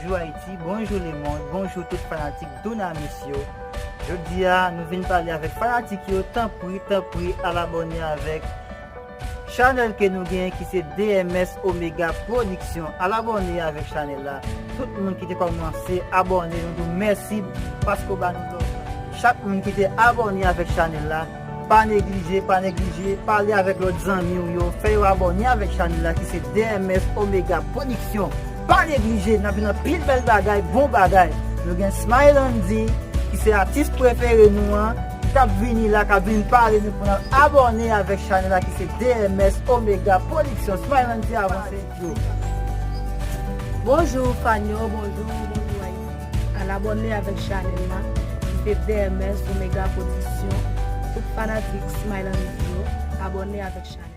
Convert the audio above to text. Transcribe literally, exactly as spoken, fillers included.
Bonjou Ayiti, bonjou lemonn, bonjou tout fanatik Dunamis yo. Jodi a, nou vin pale avèk fanatik yo, tanpri, tanpri, al abòne avèk chanèl ke nou genyen ki se D M S Omega Production. Al abòne avèk chanèl la. Tout moun ki te kòmanse abòne, nou di w mèsi paske w ba nou love. Chak moun ki te abòne avèk chanèl la, pa neglije, pa neglije, pale avèk lòt zanmi w yo, fè yo abòne avèk chanèl la ki se D M S Omega Production. Pa neglije, n ap vin anpil bèl bagay, bon bagay. Nou gen Smilandy, ki se atis prefere nou an, k ap vini la, k ap vin pale nou pou n al abòne avèk chanèl la ki se D M S Omega Production. Smilandy, avanse. Yo. Bonjou fan yo, bonjou, bonjou Ayiti. Al abòne avèk chanèl la, ki se D M S Omega Production. Tout fanatik Smilandy yo, abòne avèk chanèl.